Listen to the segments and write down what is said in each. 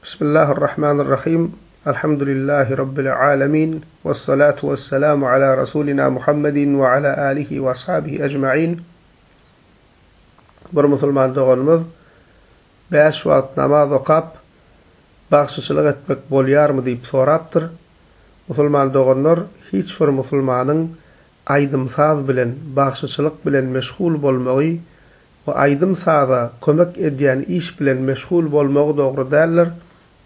Bismillahir-Rahmanir-Rahim. Elhamdülillahi Rabbil alemin. Vessalatu vesselamu ala Rasulina Muhammedin we ala alihi we ashabihi ecmain. Bir musulman doganymyz bäş wagt namaz okap, bagşyçylyk etmek bolýarmy diýip sorapdyr. Musulman doganlar, hiç bir musulmanyň aýdym-saz bilen, bagşyçylyk bilen meşgul bolmagy we aýdym-saza kömek edýän iş bilen meşgul bolmagy dogry däldir.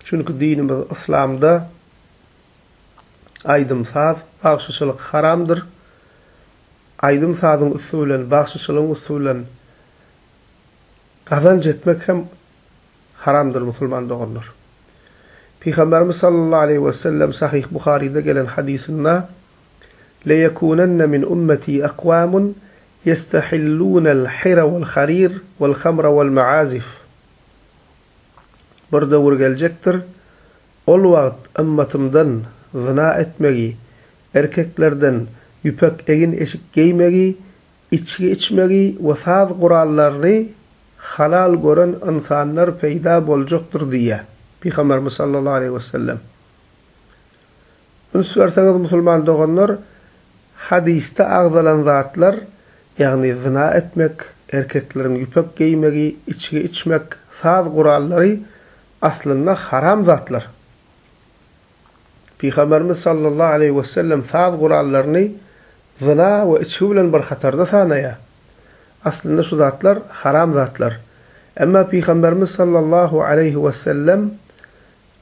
Çünki dinimiz yslamda aýdym-saz, bagşyçylyk haramdyr. Aýdym-sazyň üsti bilen, bagşyçylygyň üsti bilen gazanç etmek hem haramdyr musulman doganlar. Pygamberimiz sallallahu aleýhi wesellem Sahyh Buharyda gelen hadysynda, Leýekunenne min ummeti akwamun Ýestehillûnel hira wal harir wal hamra wal maazif. Bir döwür geljekdir, ol wagt ymmatymdan zyna etmegi, erkeklerden ýüpek egin-eşik geýmegi, içgi içmegi we saz gurallaryny halal gören ynsanlar peýda boljakdyr diýýär Pygamberimiz sallallahu aleýhi wesellem. Üns berseňiz musulman doganlar, hadysda agzalan zatlar, ýagny zyna etmek, erkekleriň ýüpek geýmegi, içgi içmek, saz gurallary aslynda haram zatlar. Pygamberimiz sallallahu aleýhi wesellem saz gurallaryny zyna we içgi bilen bir hatarda sanaýar. Aslynda şu zatlar haram zatlar. Emma Pygamberimiz sallallahu aleýhi wesellem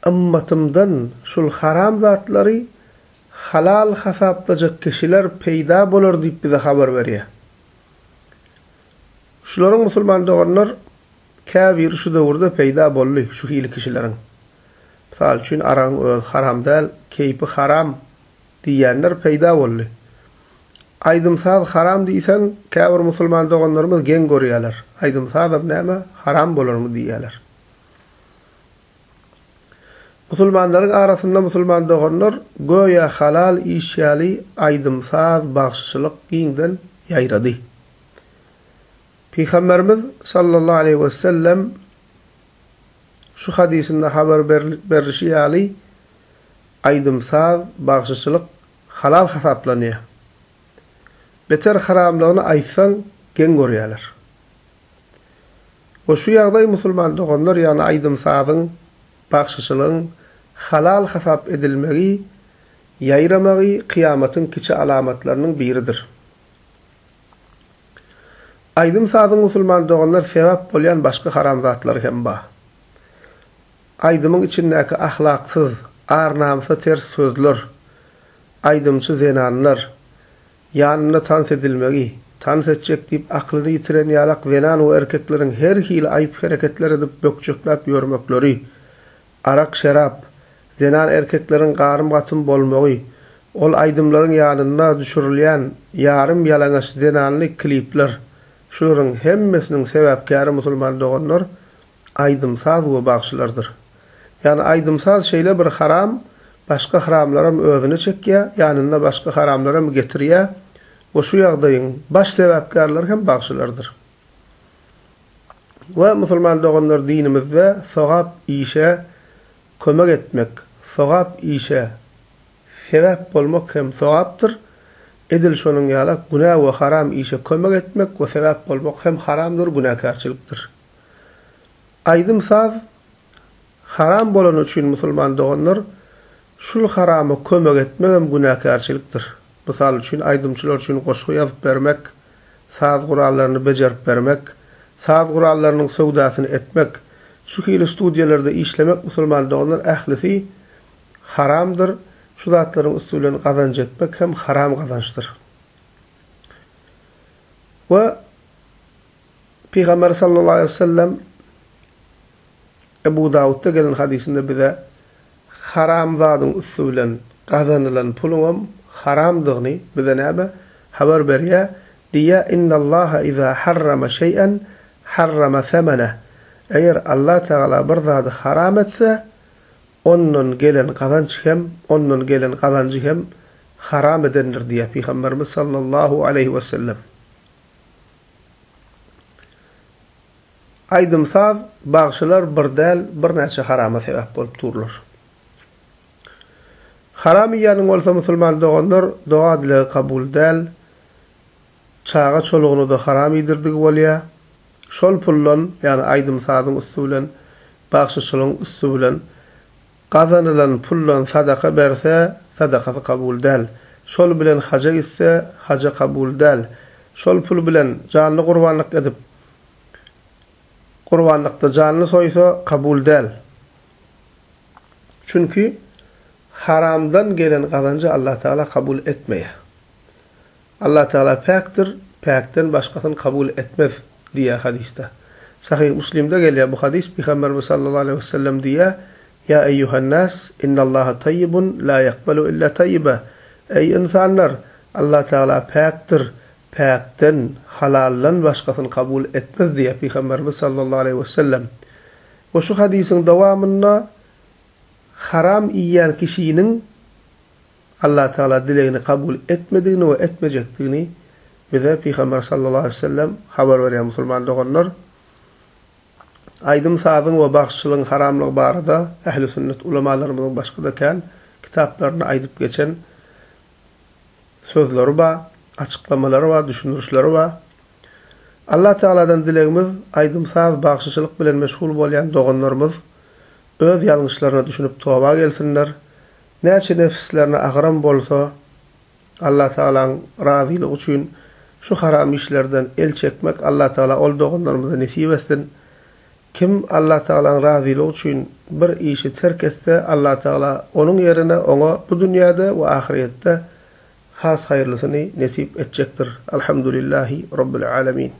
Ymmatymdan şul haram zatlary halal hasaplajak kişiler peýda bolar diýip bize habar berýär. Şularyň musulman doganlar käbiri şu döwürde peýda boldy şu hili kişileriň. Mysal üçin aragyň özi haram däl, keýpi haram diýýänler peýda boldy. Aýdym-saz haram diýseň käbir musulman doganlarymyz geň görýärler. Aýdym-sazam näme haram bolarmy diýýärler. Musulmanlaryň arasynda musulman doganlar göýä halal iş ýaly aýdym-saz, bagşyçylyk giňden ýaýrady. Pygamberimiz sallallahu aleýhi wesellem şu hadysynda habar berlişi ýaly aýdym-saz, bagşyçylyk halal hasaplanýar. Beter haramlygyny aýtsaň geň görýärler. We şu ýagdaý musulman doganlar ýagny aýdym-sazyň, bagşyçylygyň halal hasap edilmegi, ýaýramagy kyýamatyň kiçi alamatlarynyň biridir. Aýdym-sazyň musulman doganlar sebäp bolýan başga haram zatlary hem bar. Aýdymyň içindäki ahlaksyz, ar-namysa ters sözler, aýdymçy zenanlar, Ýanynda tans edilmegi, tans etjek diýip aklyny ýitiren ýalak zenan we erkekleriň her hili aýyp hereketler edip bökjekläp ýörmekleri, arak-şerap, zenan-erkekleriň garym-gatym bolmagy, ol aýdymlaryň ýanynda düşürilýän ýarym-ýalaňaç zenanly klipler, şularyň hemmesiniň sebäpkäri musulman doganlar aýdym-saz we bagşylardyr. Ýagny aýdym-saz şeýle bir haram, başga haramlaram özüne çekýär, ýanynda başga haramlaram getirýär we şu ýagdaýyň baş sebäpkärleri hem bagşylardyr. We musulman doganlar dinimizde sogap işe kömek etmek, sogap işe sebäp bolmak hem sogapdyr, edil şonuň ýalak günä we haram işe kömek etmek we sebäp bolmak hem haramdyr, günäkärçilikdir. Aýdym-saz haram bolany üçin musulman doganlar şul harama kömek etmegem günäkärçilikdir. Mysal üçin aýdymçylar üçin goşgy ýazyp bermek, saz gurallaryny bejerip bermek, saz gurallarynyň söwdasyny etmek, şu hili studiýalarda işlemek musulman doganlar ählisi haramdyr, şu zatlaryň üsti bilen gazanç etmek hem haram gazançdyr. We Pygamber sallallahu aleýhi we sellem Ebu Dawudda gelen hadysynda bize haram zadyň üsti bilen gazanylan puluňam haramdygyny bize näme habar berýär, diýýär, Innallaha iza harrama şeý'en harrama semeneh. Eger Allah Tagala bir zady haram etse, ondan gelen gazanç hem, ondan gelen gazanjy hem haram edendir diýýär Pygamberimiz sallallahu aleýhi we sellem. Aýdym-saz, bagşylar bir däl, birnäçe harama sebäp bolup durlar. Haram iýýäniň bolsa musulman doganlar doga-dilegi kabul däl, çaga-çolugyna-da haram iýdirdigi bolýar. Şol puldan, ýagny aýdym-sazyň üsti bilen, bagşyçylygyň üsti bilen gazanylan puldan sadaka berse, sadakasy kabul däl. Şol bilen haja gitse, hajy kabul däl. Şol pul bilen janly gurbanlyk edip, gurbanlykda janly soýsa, kabul däl. Çünki haramdan gelen gazanjy Allatagala kabul etmeýär. Allatagala päkdir, päkden başgasyny kabul etmez diýýär hadysda. Sahyh Muslimde gelýär bu hadys, Pygamberimiz sallallahu aleýhi wesellem diýýär, Ýa eýýuhen-nas, innallaha taýýibun la ýakbalu illa taýýiba, Eý ynsanlar, Allatagala päkdir, päkden, halaldan başgasyny kabul etmez diýýär Pygamberimiz sallallahu aleýhi wesellem. We şu hadysyň dowamynda haram iýýän kişiniň Allatagala dilegini kabul etmedigini we etmejekdigini bize Pygamber sallallahu aleýhi we sellem habar berýär musulman doganlar. Aýdym-sazyň we bagşyçylygyň haramlygy barada ähli sünnet ulamalarymyzyň başga-da kän kitaplarynda aýdyp geçen sözleri bar, açyklamalary bar, düşündirişleri bar. Allah Tagaladan dilegimiz aýdym-saz, bagşyçylyk bilen meşgul bolýan doganlarymyz öz ýalňyşlaryna düşünip toba gelsinler. Näçe nefislerine agyram bolsa Allah Tagalaň razylygy üçin şu haram işlerden el çekmek Allah Tagala ol doganlarymyza nesip etsin. Kim Allah Tagalaň razylygy üçin bir işi terk etse Allah Tagala onuň ýerine oňa bu dünýäde we ahyrýetde has haýyrlysyny nesip etjekdir. Alhamdulillahi Rabbil Alemin.